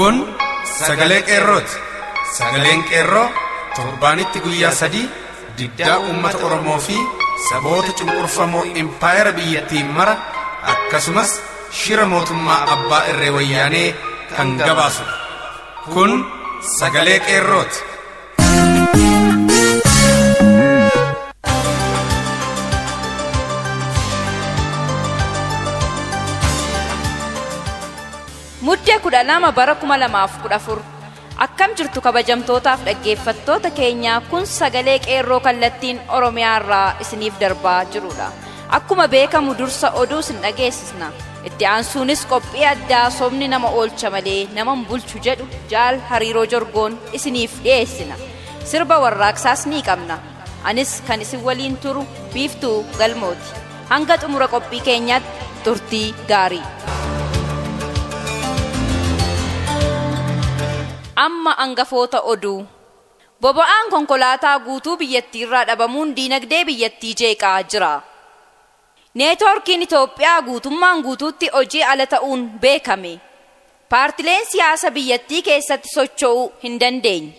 Kun sagalee qeerrooti. Sagaleen qeerroo torbaanitti guyyaa 3 diddaa uummata Oromoo fi saboota cunqurfamoo impaayera biyyattiin mara akkasumas shira mootummaa abbaa irree wayyaanee kan gabaasudha. Kun sagalee qeerrooti. Muddee 12 bara 2014 akkam jirtu kabajamtootaaf dhaggeeffattoota keenyaa, kun sagalee qeerroo kallattiin Oromiyaa irraa isiniif darbaa jirudha. Akkuma beekamu dursa oduu isin dhageessisna. Itti aansuunis qophii addaa sobni nama oolcha malee nama hin bulchu jedhu jaal Hariiroo Jorgoon isiniif dhiyeessina. Sirba warraaqsaas ni qabna. Anis kan isin waliin turu Biiftuu Galmooti. Hanga xumura qophii keenyaatti turtii gaarii. Amma hangafoota oduu. Boba'aan konkolaataa guutuu biyyattiirraa dhabamuun diinagdee biyyattii jeeqaa jira. Neetwoorkiin Itoophiyaa guutummaan guutuutti hojii ala ta'uun beekame. Paartileen siyaasa biyyattii keessatti socho'uu hin dandeenye.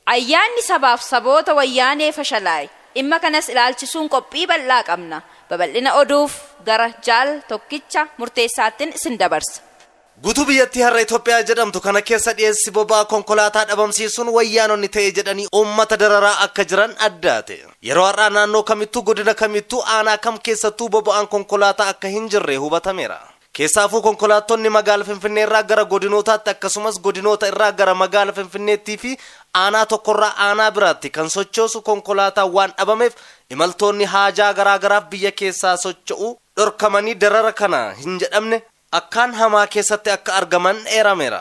Ayyaanni sabaaf saboota wayyaanee fashalaa'e. Dhimma kanas ilaalchisuun qophii bal'aa qabna. Babal'ina oduuf gara jaal Tokkicha Murteessaattiin isin dabarsa. Guutuu biyyattii har'a Itoophiyaa jedhamtu kana keessa dhiyeessi boba'aa konkolaataa dhabamsiisuun wayyaanonni ta'e jedhanii uummata dararaa akka jiran addaate. Yeroo har'aa naannoo kamittuu, godina kamittuu, aanaa kam keessattuu boba'aan konkolaataa akka hin jirre hubatameera. Keessaafuu konkolaattonni magaala Finfinnee irraa gara godinootaatti akkasumas godinoota irraa gara magaala Finfinneettii fi aanaa tokkorraa aanaa biraatti kan sochoosu konkolaataa waan dhabameef imaltoonni haajaa garaagaraaf biyya keessaa socho'uu dhorkamanii darara kana hin jedhamne akkaan hamaa keessatti akka argaman eerameera.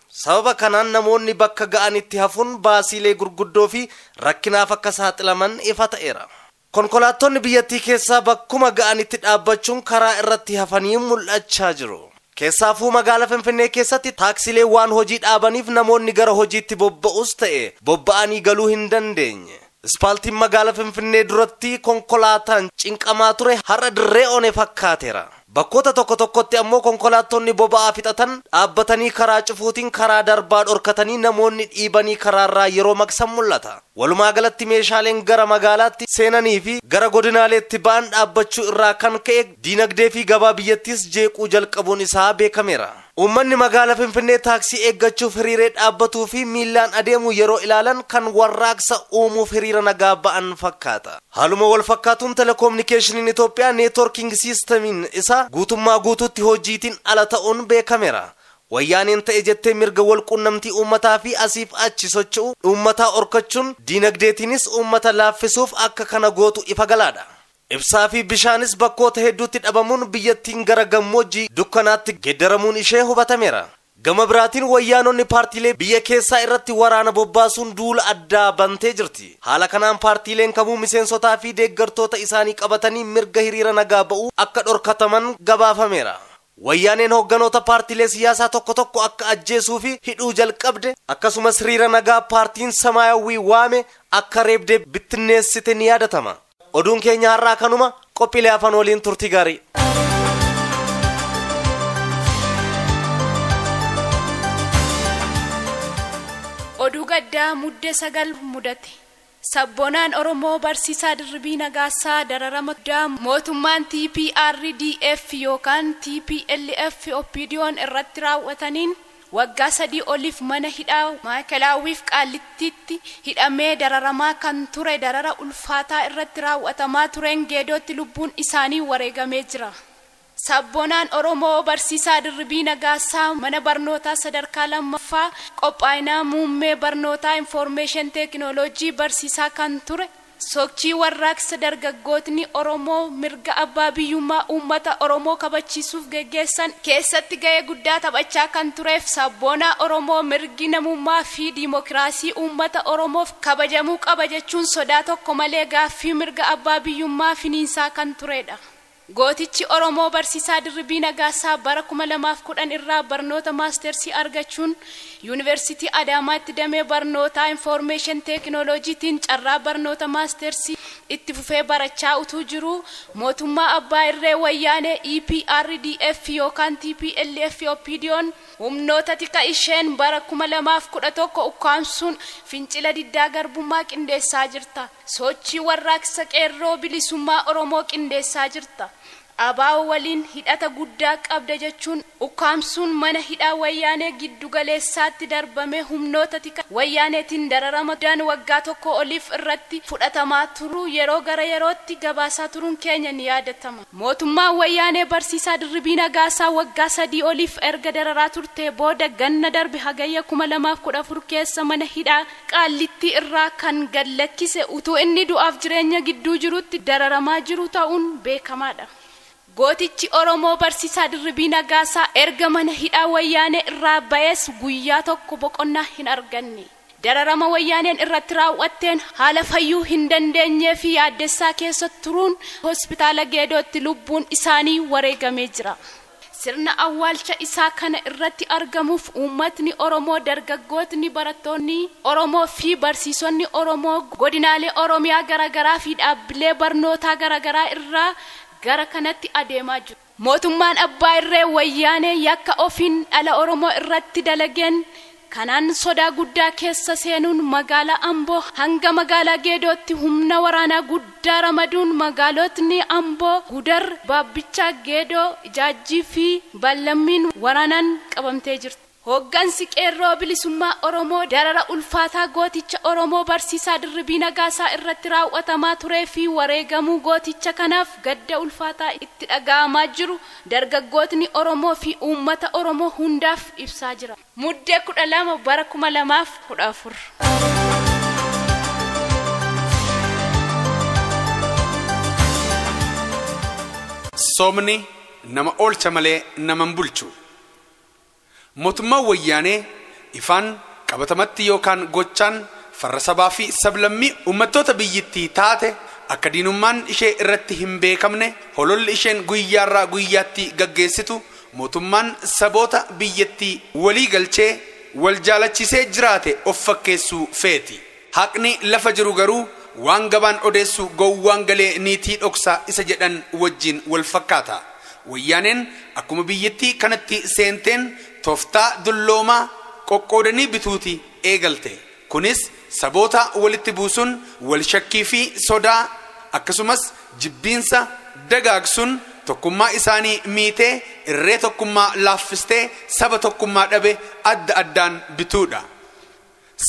Sababa kanaan namoonni bakka ga'anitti hafuun baasiilee gurguddoo fi rakkinaaf akka saaxilaman ifa ta'eera. Konkolaattonni biyyattii keessaa bakkuma ga'anitti dhaabbachuun karaa irratti hafanii mul'achaa jiru. Keessaafuu magaala Finfinnee keessatti taaksilee waan hojii dhaabaniif namoonni gara hojiitti bobba'us ta'e bobba'anii galuu hin dandeenye. Ispaaltiin magaala Finfinnee duratti konkolaataan cinqamaa ture har'a dirree one fakkaateera. Bakkoota tokko tokkotti ammoo konkolaattonni boba'aa fixatan dhaabbatanii karaa cufuutiin karaa darbaa dhorkatanii namoonni dhiibanii karaarraa yeroo maqsan mul'ata. Walumaa galatti meeshaaleen gara magaalaatti seenanii fi gara godinaaleetti ba'an dhaabbachuu irraa kan ka'e diinagdee fi gabaa biyyattiis jeequu jalqabuun isaa beekameera. Uummanni magaala Finfinnee taaksii eeggachuuf hiriiree dhaabbatuu fi miillaan adeemu yeroo ilaalan kan warraaqsa uumuuf hiriira nagaa ba'an fakkaata. Haaluma wal fakkaatuun telekominikeeshiniin Itoophiyaa neetwoorkiing siistamiin isaa guutummaa guutuutti hojiitiin ala ta'uun beekameera. Wayyaaneen ta'e jettee mirga wal quunnamtii uummataa fi asiif achi socho'u uummataa orkachuun diinagdeetiinis uummata laaffisuuf akka kana gootu ifa galaadha. Ibsaa fi bishaanis bakkoota hedduutti dhabamuun biyyattiin gara gammoojjii dukkanaatti geeddaramuun ishee hubatameera. Gama biraatiin wayyaanonni paartiilee biyya keessaa irratti waraana bobbaasuun duula addaa bantee jirti. Haala kanaan paartiileen kamuu miseensotaa fi deeggartoota isaanii qabatanii mirga hiriira nagaa ba'uu akka dhorkataman gabaafameera. Wayyaaneen hoogganoota paartiilee siyaasaa tokko tokko akka ajjeesuu fi hidhuu jalqabde akkasumas hiriira nagaa paartiin Samaayawwii waame akka reebdee bittinneessite ni yaadatama. Oduun keenya har'aa kanuma, qophiilee hafan waliin turtii gaarii. Oduu gaddaa muddee 9 mudate. Sabboonaan Oromoo Barsiisaa Dirribii Nagaasaa dararama guddaa mootummaan TPRDF yookaan TPLF OPDO'n irratti raawwataniin waggaa 3 oliif mana hidhaa Maakelaawwiif Qaallittiitti hidhamee dararamaa kan ture darara ulfaataa irratti raawwatamaa tureen geedootti lubbuun isaanii wareegamee jira. Sabboonaan Oromoo Barsiisaa Dirribii Nagaasaa mana barnootaa sadarkaa lammaffaa qophaa'inaa muummee barnootaa infoormeeshin teekinooloojii barsiisaa kan ture sochii warraaqsa dargaggootni Oromoo mirga abbaa biyyummaa uummata Oromoo kabachiisuuf geggeessan keessatti ga'ee guddaa taphachaa kan tureef sabboonaa Oromoo mirgi namummaa fi diimokiraasii uummata Oromoof kabajamuu qaba jechuun sodaa tokko malee gaaffii mirga abbaa biyyummaa finiinsaa kan turedha. Gootichi Oromoo Barsiisaa Dirribii Nagaasaa bara 2010 irraa barnoota maastersii argachuun Yuunivarsiitii Adaamaatti damee barnootaa infoormeeshin teekinooloojiitiin carraa barnoota maastersii itti fufee barachaa utuu jiru mootummaa abbaa irree wayyaanee EPRDF yookaan TPLF OPDO'n humnoota tika isheen bara 2011 ukkaamsuun fincila diddaa garbummaa qindeessaa jirta. Sochii warraaqsa qeerroo bilisummaa Oromoo qindeessaa jirta. Abaa waliin hidhata guddaa qabda jechuun ukkaamsuun mana hidhaa wayyaanee giddu galeessaatti darbame humnoota tika wayyaaneetiin dararama daan waggaa tokko oliif irratti fudhatamaa turuu yeroo gara yerootti gabaasaa turuun keenya ni yaadatama. Mootummaan wayyaanee barsiisaa Dirribii Nagaasaa waggaa 3 oliif erga dararaa turte booda ganna darbe hagayya 2014 keessa mana hidhaa Qaallitti irraa kan gad lakkise utuu inni du'aaf jireenya gidduu jirutti dararamaa jiru ta'uun beekamaadha. Gootichi Oromoo barsiisaa Dirribii Nagaasaa erga mana hidhaa wayyaanee irraa ba'es guyyaa tokko boqonnaa hin arganne. Dararama wayyaaneen irratti raawwatteen haala fayyuu hin dandeenyee fi yaaddessaa keessa turuun hospitaala Geedootti lubbuun isaanii wareegamee jira. Sirna awwaalcha isaa kana irratti argamuuf uummatni Oromoo, dargaggootni, barattoonni Oromoo fi barsiisonni Oromoo godinaalee Oromiyaa garaagaraa fi dhaabbilee barnootaa garaagaraa irraa gara kanatti adeemaa jiru. Mootummaan abbaa irree wayyaanee yakka ofiin dhala Oromoo irratti dalageen kanaan sodaa guddaa keessa seenuun magaalaa Amboo hanga magaalaa Geedootti humna waraanaa guddaa ramaduun magaalotni Amboo, Gudar, Baabbichaa, Geedoo, Ijaajjii fi Ballammiin waraanaan qabamtee jirti. Hoggansi qeerroo bilisummaa Oromoo darara ulfaataa gooticha Oromoo barsiisaa Dirribii Nagaasaa irratti raawwatamaa turee fi wareegamuu gooticha kanaaf gadda ulfaataa itti dhaga'amaa jiru dargaggootni Oromoo fi uummata Oromoo hundaaf ibsaa jira. Muddee 12 bara 2014. Soomni nama oolcha malee nama hin bulchu. Mootummaan wayyaanee ifaan qabatamatti yookaan gochaan farra sabaa fi sablammii uummattoota biyyittii taate akka diinummaan ishee irratti hin beekamne hololli isheen guyyaarraa guyyaatti gaggeessitu mootummaan saboota biyyattii walii galchee wal jaalachisee jiraate of fakkeessuu feeti. Haqni lafa jiru garuu waan gabaan odeessu gowwaan galee niitii dhoksaa isa jedhan wajjin wal fakkaata. Wayyaaneen akkuma biyyattii kanatti seenteen tooftaa dulloomaa qoqqoodanii bituuti eegalte. Kunis saboota walitti buusuun wal shakkii fi sodaa akkasumas jibbiinsa dagaagsuun tokkummaa isaanii miitee irree tokkummaa laaffistee saba tokkummaa dhabe adda addaan bituudha.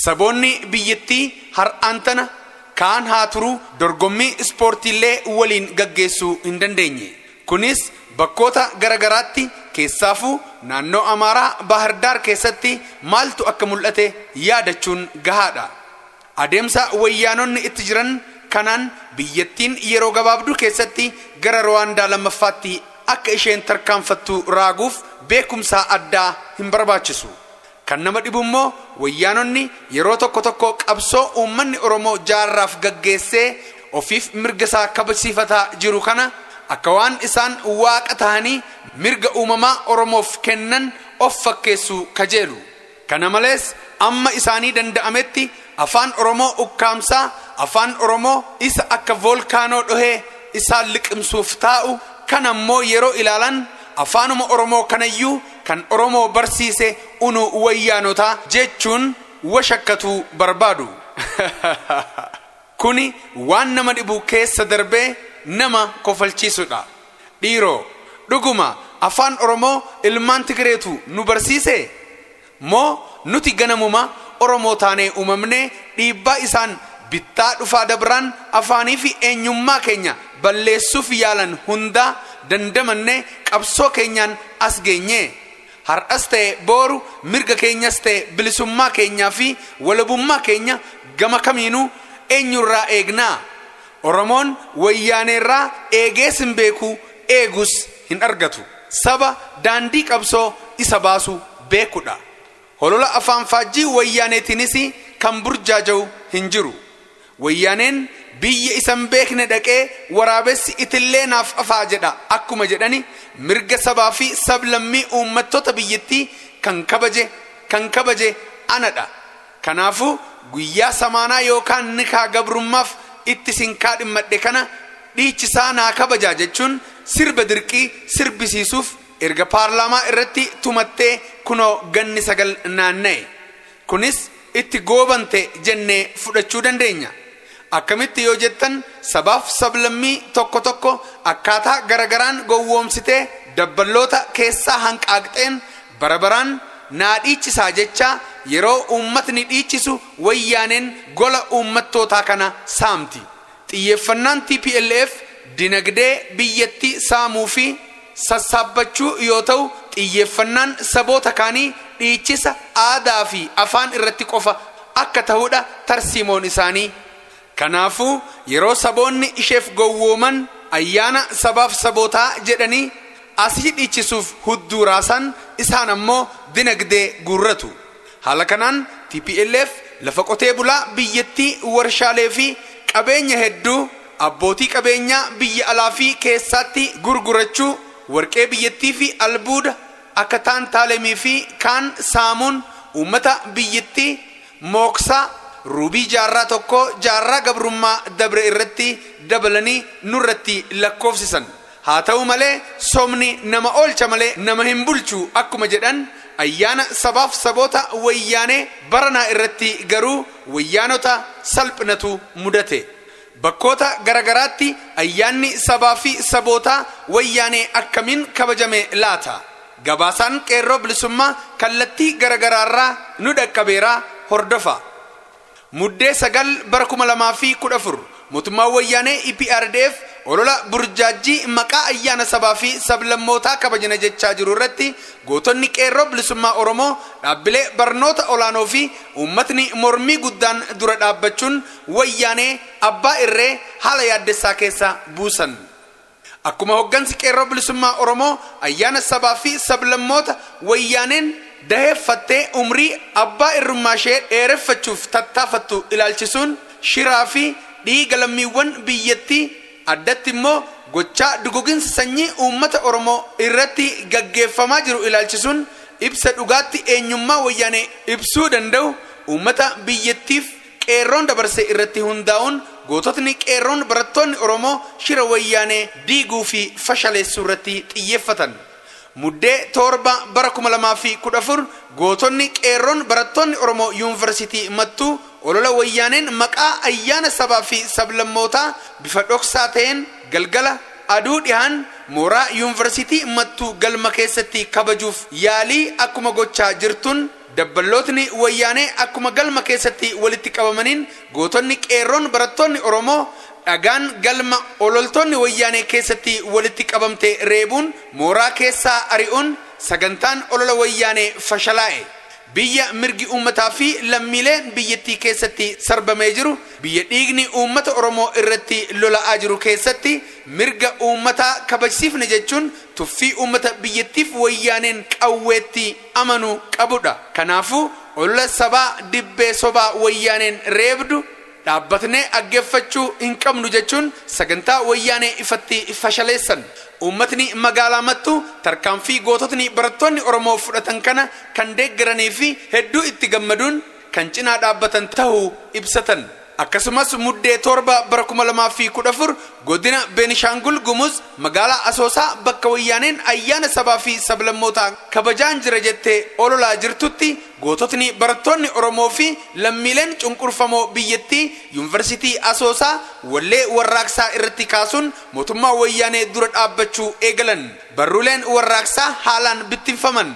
Saboonni biyyattii har'aan tana kaan haa turuu dorgommii ispoortiillee waliin gaggeessuu hin dandeenye. Kunis bakkoota garagaraatti keessaafuu naannoo Amaaraa Baahirdaar keessatti maaltu akka mul'ate yaadachuun gahaadha. Adeemsa wayyaanonni itti jiran kanaan biyyattiin yeroo gabaabduu keessatti gara Ruwaandaa lammaffaatti akka isheen tarkaanfattu raaguuf beekumsa addaa hin barbaachisu. Kan nama dhibu immoo wayyaanonni yeroo tokko tokko qabsoo uummanni Oromoo jaarraaf gaggeessee ofiif mirga isaa kabajsiifataa jiru kana akka waan isaan waaqa ta'anii mirga uumamaa Oromoof kennan of fakkeessuu kajeelu. Kana malees amma isaanii danda'ametti afaan Oromoo ukkaamsaa, afaan Oromoo isa akka voolkaanoo dhohee isaan liqimsuuf taa'u kan ammoo yeroo ilaalan afaanuma Oromoo kanayyuu kan Oromoo barsiise unu wayyaanotaa jechuun washakkatuu barbaadu. Kuni waan nama dhibu keessa darbee nama kofalchiisudha. Dhiiroo dhuguma afaan Oromoo ilmaan Tigireetu nu barsiise moo nuti ganamuma Oromoo taanee uumamnee dhiibbaa isaan bittaa dhufaa dabraan afaanii fi eenyummaa keenya balleessuuf yaalan hundaa dandamannee qabsoo keenyaan as geenye. Har'as ta'e booru mirga keenyas ta'e bilisummaa keenyaa fi walabummaa keenya gama kamiinuu eenyurraa eegnaa? Oromoon wayyaaneerraa eegees hin beeku, eegus hin argatu. Saba daandii qabsoo isa baasu beekudha. Holola afaan faajjii wayyaaneetiinis kan burjaaja'u hin jiru. Wayyaaneen biyya isan beekne dhaqee waraabessi itillee naaf afaa jedha akkuma jedhani mirga sabaa fi sablammii uummattoota biyyattii kan kabaje anadha. Kanaafuu guyyaa samaanaa yookaan nikaa gabrummaaf itti sin kaadhimmadhe kana dhiichisaa naa kabajaa jechuun sirba dirqii sirbisiisuuf erga paarlaamaa irratti tumattee kunoo ganni 9 naanna'e. Kunis itti goobante jennee fudhachuu dandeenya. Akkamitti yoo jettan sabaaf sablammii tokko tokko akkaataa garagaraan gowwoomsitee dabballoota keessaa hanqaaqxeen barabaraan naa dhiichisaa jecha yeroo uummatni dhiichisu wayyaaneen gola uummattootaa kana saamti. Xiyyeeffannaan TPLF dinagdee biyyattii saamuu fi sassaabbachuu yoo ta'u xiyyeeffannaan saboota kaanii dhiichisa aadaa fi afaan irratti qofa akka ta'uudha tarsiimoon isaanii. Kanaafuu yeroo saboonni isheef gowwooman ayyaana sabaaf sabootaa jedhanii asii dhiichisuuf hudduu raasan isaan ammoo dinagdee guurratu. Haala kanaan TPLF lafa qotee bulaa biyyattii warshaalee fi qabeenya hedduu abbootii qabeenyaa biyya alaa fi keessaatti gurgurachuu warqee biyyattii fi albuuda akka taantaalemii fi kaan saamuun uummata biyyattii mooksaa ruubii jaarraa tokko jaarraa gabrummaa dabre irratti dabalanii nurratti lakkoofsisan. Haa ta'u malee somni nama oolcha malee nama hin bulchu akkuma jedhan ayyaana sabaaf saboota wayyaanee baranaa irratti garuu wayyaanota salphinatu mudate. Bakkoota garagaraatti ayyaanni sabaa fi saboota wayyaanee akkamiin kabajame laata? Gabaasaan qeerroo bilisummaa kallattii garagaraarraa nu dhaqqabeeraa hordofa. Muddee 9 bara 2014 mootummaan wayyaanee EPRDF olola burjaajii maqaa ayyaana sabaa fi sablammootaa kabajana jechaa jiru irratti gootonni qeerroo bilisummaa Oromoo dhaabbilee barnoota olaanoo fi uummatni mormii guddaan dura dhaabbachuun wayyaanee abbaa irree haala yaaddessaa keessa buusan. Akkuma hoggansi qeerroo bilisummaa Oromoo ayyaana sabaa fi sablammoota wayyaaneen daheeffattee umrii abbaa irrummaa ishee dheereffachuuf tattaafattu ilaalchisuun shiraa fi dhiiga lammiiwwan biyyattii addatti immoo gochaa duguginsa sanyii uummata Oromoo irratti gaggeeffamaa jiru ilaalchisuun ibsa dhugaatti eenyummaa wayyaanee ibsuu danda'u uummata biyyattiif qeerroon dabarse irratti hundaa'uun goototni qeerroon barattoonni Oromoo shira wayyaanee diiguu fi fashaleessuu irratti xiyyeeffatan. Muddee 7 bara 2014 gootonni qeerroon barattoonni Oromoo yuunivarsiitii Mattuu olola wayyaaneen maqaa ayyaana sabaa fi sablammootaa bifa dhoksaa ta'een galgala aduu dhihaan mooraa yuunivarsiitii Mattuu galma keessatti kabajuuf yaalii akkuma gochaa jirtuun dabballootni wayyaanee akkuma galma keessatti walitti qabamaniin gootonni qeerroon barattoonni Oromoo dhagaan galma ololtoonni wayyaanee keessatti walitti qabamte reebuun mooraa keessaa ari'uun sagantaan olola wayyaanee fashalaa'e. Biyya mirgi uummataa fi lammiileen biyyattii keessatti sarbamee jiru biyya dhiigni uummata Oromoo irratti lola'aa jiru keessatti mirga uummataa kabajsiifne jechuun tuffii uummata biyyattiif wayyaaneen qawweetti amanuu qabudha. Kanaafuu olola sabaa dibbee sobaa wayyaaneen reebdu dhaabbatnee aggeeffachuu hin qabnu jechuun sagantaa wayyaanee ifatti fashaleessan. Uummatni magaalaa Mattuu tarkaanfii goototni barattoonni Oromoo fudhatan kana kan deeggaranii fi hedduu itti gammaduun kan cinaa dhaabbatan ta'uu ibsatan. Akkasumas muddee 7 bara 2014 godina Beenishaangul Gumuz magaalaa Asoosaa bakka wayyaaneen ayyaana sabaa fi sablammootaa kabajaan jira jettee ololaa jirtutti goototni barattoonni Oromoo fi lammiileen cunqurfamoo biyyattii yuunivarsiitii Asoosaa wallee warraaqsaa irratti kaasuun mootummaa wayyaanee dura dhaabbachuu eegalan. Barruuleen warraaqsaa haalaan bittinfaman.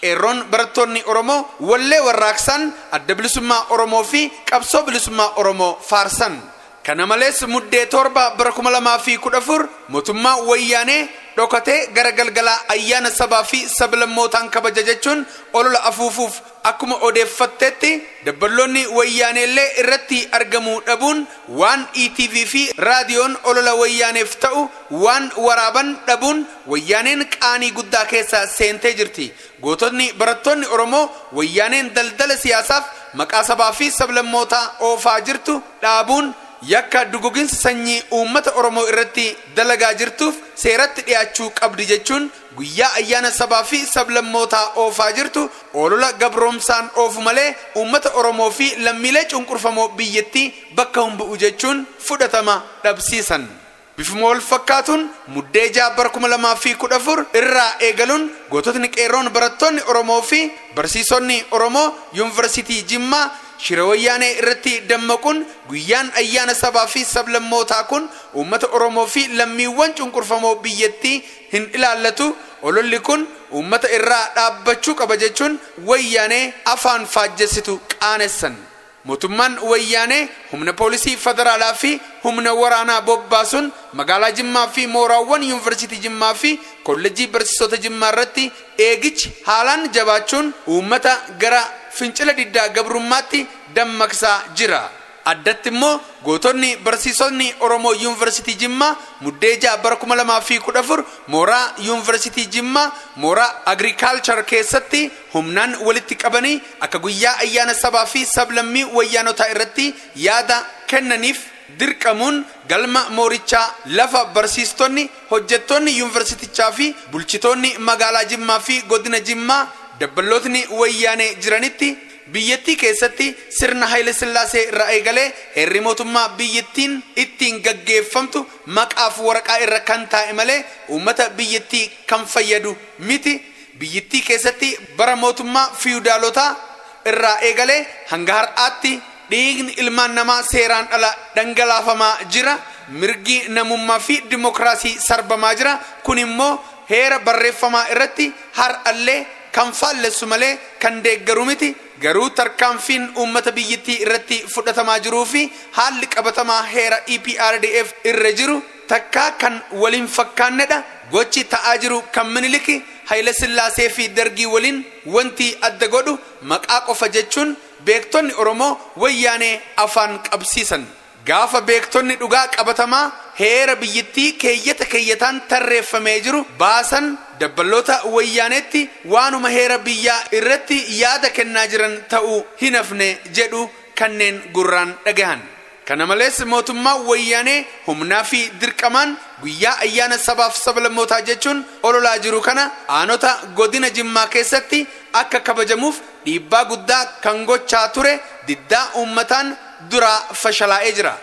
Qeerroon barattoonni Oromoo wallee warraaqsaan adda bilisummaa Oromoo fi qabsoo bilisummaa Oromoo faarsan. Kana malees muddee 7 bara 2014 mootummaa wayyaanee dhokatee gara galgalaa ayyaana sabaa fi sablammootaan kabaja jechuun olola afuufuuf akkuma odeeffattetti dabballoonni wayyaaneellee irratti argamuu dhabuun waan ETV fi raadiyoon olola wayyaaneef ta'u waan waraaban dhabuun wayyaaneen qaanii guddaa keessa seentee jirti. Gootonni barattoonni Oromoo wayyaaneen daldala siyaasaaf maqaa sabaa fi sablammootaa oofaa jirtu dhaabuun yakka duguginsa sanyii uummata Oromoo irratti dalagaa jirtuuf seeratti dhiyaachuu qabdi jechuun guyyaa ayyaana sabaa fi sablammootaa oofaa jirtu olola gabroomsaan oofu malee uummata Oromoo fi lammiilee cunqurfamoo biyyattii bakka hin bu'u jechuun fudhatama dhabsiisan. Bifuma wal fakkaatuun muddee 6 bara 2014 irraa eegaluun goototni qeerroon barattoonni Oromoo fi barsiisonni Oromoo Yuunivarsiitii Jimmaa shira wayyaanee irratti dammaquun guyyaan ayyaana sabaa fi sablammootaa kun uummata Oromoo fi lammiiwwan cunqurfamoo biyyattii hin ilaallatu, ololli kun uummata irraa dhaabbachuu qaba jechuun wayyaanee afaan faajjessitu qaanessan. Mootummaan wayyaanee humna poolisii federaalaa fi humna waraanaa bobbaasuun magaalaa Jimmaa fi mooraawwan Yuunivarsiitii Jimmaa fi kolleejjii barsiisota Jimmaa irratti eegichi haalaan jabaachuun uummata gara fincila diddaa gabrummaatti dammaqsaa jira. Addatti immoo gootonni barsiisonni Oromoo Yuunivarsiitii Jimmaa muddee 6 bara 2014 mooraa Yuunivarsiitii Jimmaa mooraa Agriikaalchar keessatti humnaan walitti qabanii akka guyyaa ayyaana sabaa fi sablammii wayyaanotaa irratti yaada kennaniif dirqamuun galma moorichaa lafa barsiistonni hojjettoonni yuunivarsiitichaa fi bulchitoonni magaalaa Jimmaa fi godina Jimmaa dabballootni wayyaanee jiranitti biyyattii keessatti sirna Haayile Sillaasee irraa eegalee heerri mootummaa biyyattiin ittiin gaggeeffamtu maqaaf waraqaa irra kan taa'e malee uummata biyyattii kan fayyadu miti. Biyyattii keessatti bara mootummaa fiyudaalotaa irraa eegalee hanga har'aatti dhiigni ilmaan namaa seeraan ala dhangalaafamaa jira. Mirgi namummaa fi dimokiraasii sarbamaa jira. Kun immoo heera barreeffamaa irratti har'allee kan faallessu malee kan deeggaru miti. Garuu tarkaanfiin uummata biyyattii irratti fudhatamaa jiruu fi haalli qabatamaa heera EPRDF irra jiru takkaa kan waliin fakkaannedha. Gochi ta'aa jiru kan Miniliki Haayile Sillaasee fi Dargii waliin wanti adda godhu maqaa qofa jechuun beektonni Oromoo wayyaanee afaan qabsiisan. Gaafa beektonni dhugaa qabatamaa heera biyyattii keeyyata keeyyataan tarreeffamee jiru baasan dabballoota wayyaaneetti waanuma heera biyyaa irratti yaada kennaa jiran ta'uu hin hafne jedhu kanneen gurraan dhagahan. Kana malees mootummaa wayyaanee humnaa fi dirqamaan guyyaa ayyaana sabaaf sablammootaa jechuun ololaa jiru kana aanota godina Jimmaa keessatti akka kabajamuuf dhiibbaa guddaa kan gochaa ture diddaa uummataan duraa fashalaa'ee jira.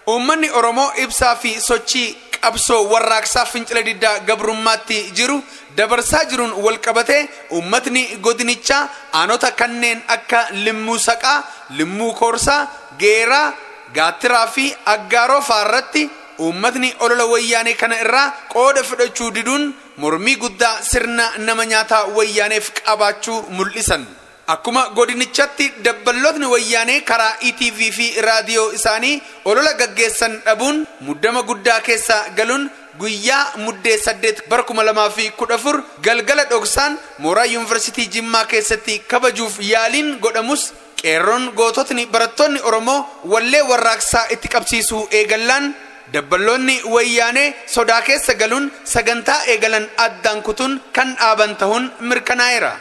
Uummanni Oromoo ibsaa fi sochii qabsoo warraaqsaa fincila diddaa gabrummaatti jiru dabarsaa jiruun wal qabatee uummatni godinichaa aanota kanneen akka Limmuu Saqaa, Limmuu Koorsaa, Geeraa, Gaattiraa fi Aggaaroo fa'aarratti uummatni olola wayyaanee kana irraa qooda fudhachuu diduun mormii guddaa sirna nama nyaataa wayyaaneef qabaachuu mul'isan. Akkuma godinichatti dabballootni wayyaanee karaa ETV fi raadiyoo isaanii olola gaggeessan dhabuun muddama guddaa keessa galuun guyyaa muddee 8 bara 2014 galgala dhoksaan mooraa Yuunivarsiitii Jimmaa keessatti kabajuuf yaaliin godhamus qeerroon goototni barattoonni Oromoo wallee warraaqsaa itti qabsiisuu eegallaan dabballoonni wayyaanee sodaa keessa galuun sagantaa eegalan addaan kutuun kan dhaaban ta'uun mirkanaa'eera.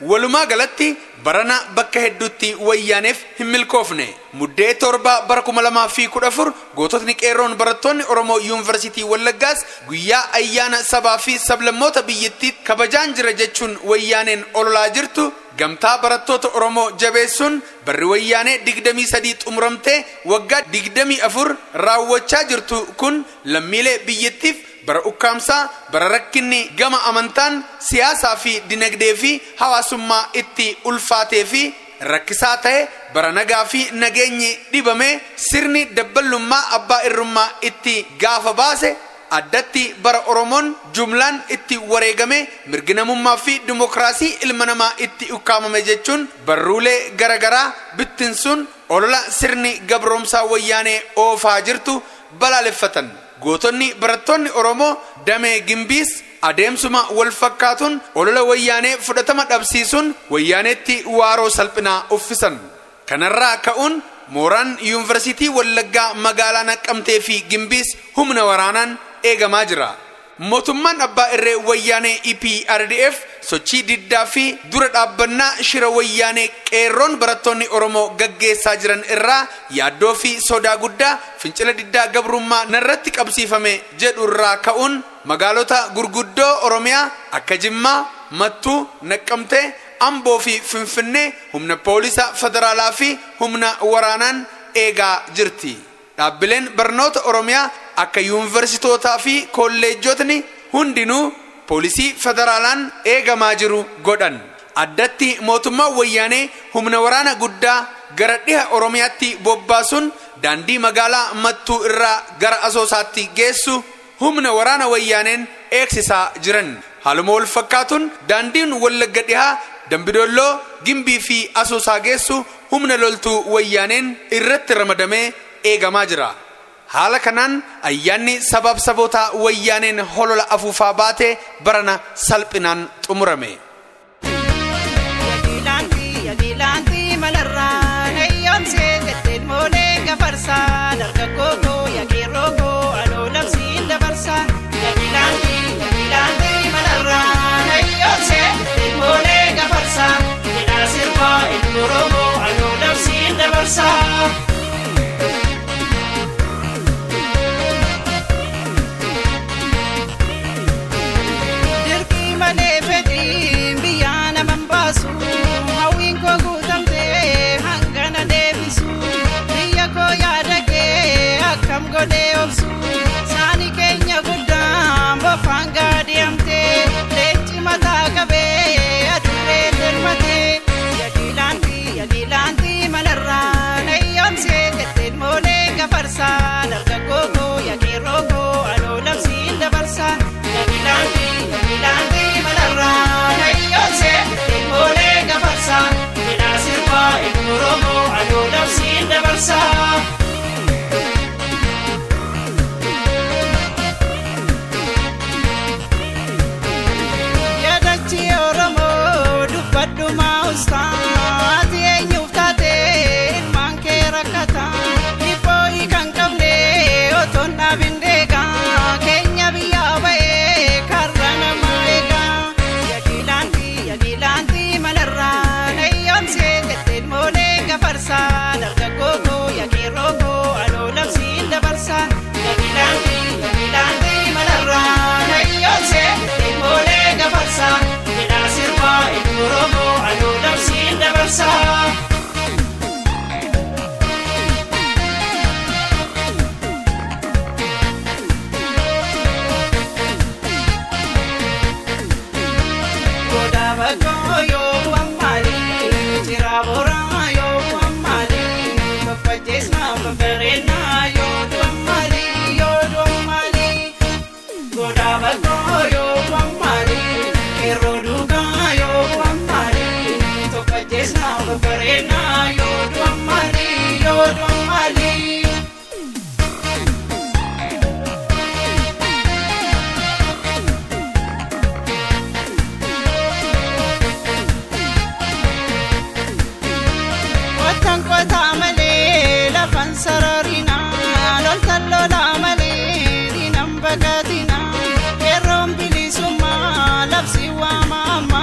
Walumaa galatti barana bakka hedduutti wayyaaneef hin milkoofne. Muddee 7 bara 2014 goototni qeerroon barattoonni Oromoo Yuunivarsiitii Wallaggaas guyyaa ayyaana sabaa fi sablammoota biyyattii kabajaan jira jechuun wayyaaneen ololaa jirtu gamtaa barattoota Oromoo jabeessuun barri wayyaanee 23 xumuramtee waggaa 24 raawwachaa jirtu kun lammiilee biyyattiif bara ukkaamsaa, bara rakkinni gama amantaan siyaasaa fi dinagdee fi hawaasummaa itti ulfaatee fi rakkisaa ta'e bara nagaa fi nageenyi dhibame sirni dabballummaa abbaa irrummaa itti gaafa baase addatti bara Oromoon jumlaan itti wareegame mirgi namummaa fi dimokiraasii ilma namaa itti ukkaamame jechuun barruulee garagaraa bittinsuun olola sirni gabroomsaa wayyaanee oofaa jirtu balaaleffatan. Gootonni barattoonni Oromoo damee Gimbiis adeemsuma wal fakkaatuun olola wayyaanee fudhatama dhabsiisuun wayyaaneetti waaroo salphinaa uffisan. Kanarraa ka'uun mooraan Yuunivarsiitii Wallaggaa magaalaa Naqqamtee fi Gimbiis humna waraanaan eegamaa jira. Mootummaan abbaa irree wayyaanee EPRDF sochii diddaa fi dura dhaabbannaa shira wayyaanee qeerroon barattoonni Oromoo gaggeessaa jiran irraa yaaddoo fi sodaa guddaa fincila diddaa gabrummaa narratti qabsiifame jedhu irraa ka'uun magaalota gurguddoo Oromiyaa akka Jimmaa, Mattuu, Naqqamtee, Amboo fi Finfinnee humna poolisa federaalaa fi humna waraanaan eegaa jirti. Dhaabbileen barnoota Oromiyaa akka yuunivarsiitootaa fi kolleejjotni hundinuu poolisii federaalaan eegamaa jiru godhan. Addatti mootummaan wayyaanee humna waraana guddaa gara dhiha Oromiyaatti bobbaasuun daandii magaalaa Mattuu irraa gara Asoosaatti geessu humna waraana wayyaaneen eegsisaa jiran. Haaluma wal fakkaatuun daandiin Wallagga dhihaa Dambidolloo, Gimbii fi Asoosaa geessu humna loltuu wayyaaneen irratti ramadamee eegamaa jira. Haala kanaan ayyaanni sabaaf saboota wayyaaneen holola afuufaa baate barana salphinaan xumurame. Yagilaanti malarraa nayyoomsee jetteen moolee gafarsaa dargaggoo koo yageerroo koo aloo labsiin dabarsaa. Yagilaanti yagilaanti malarraa nayyoomsee jetteen moolee gafarsaa jedhaa sirbaa ilmi Oromoo aloo labsiin dabarsaa. Dirqii malee fedhiin biyyaa naman baasu hawwiin koo guutamtee hangana deebisu biyya koo yaada kee akkam godhee obsu saani keenya guddaan bofaan gaadiyamtee leenci mataa qabee adurree dirmatee yagilaanti yagilaanti malarraa nayyoomsee jetteen moolee gafarsaa dargaggoo koo yageerroo koo aloo labsiin dabarsaa. Yagilaanti yagilaanti malarraa nayyoomsee jetteen moolee gafarsaa jedhaa sirbaa ilmi Oromoo aloo labsiin dabarsaa. Yaadachi Oromoo dubbadhu maa'ustaa ati eenyuuf taatee ilmaan kee rakkataa dhibbooyi kan qabne otoon dhaabin deegaa keenya biyyaa ba'ee karra nama eegaa. Yagilaanti yagilaanti malarraa nayyoomsee jetteen moolee gafarsaa dargaggoo koo yageerroo koo aloo labsiin dabarsaa. Yagilaanti yagilaanti malarraa nayyoomsee jetteen moolee gafarsaa jedhaa sirbaa ilmi Oromoo aloo labsiin dabarsaa. Qottan qotaa malee lafan sararina loltan lolaa malee diinan baqatina qeerroon bilisummaa labsii waamama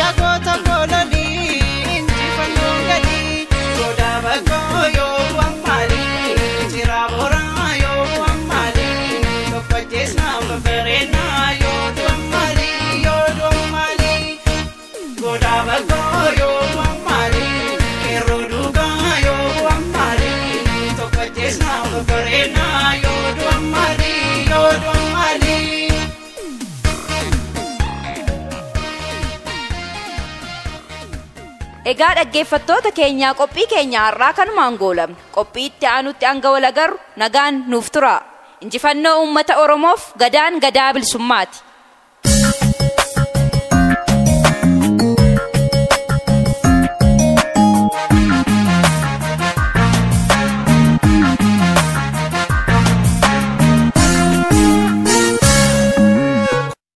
yaa goota kololii injifannoon galii godaa bakoo yoo bu'an maalii jiraa boraa yoo bu'an maalii tokkocheesnaa babareenaa yoo du'an maalii yoo du'an maalii godaa bakoo yoo bu'an maalii. Qeerroo dhugaa yoo bu'an maalii tokkocheesnaa babareenaa yoo du'an maalii yoo du'an maalii. Egaa dhaggeeffattoota keenyaa qophii keenya har'aa kanumaan goolabna. Qophii itti aanutti hanga wal agarru nagaan nuuf tura. Injifannoo uummata Oromoof gadaan gadaa bilisummaati.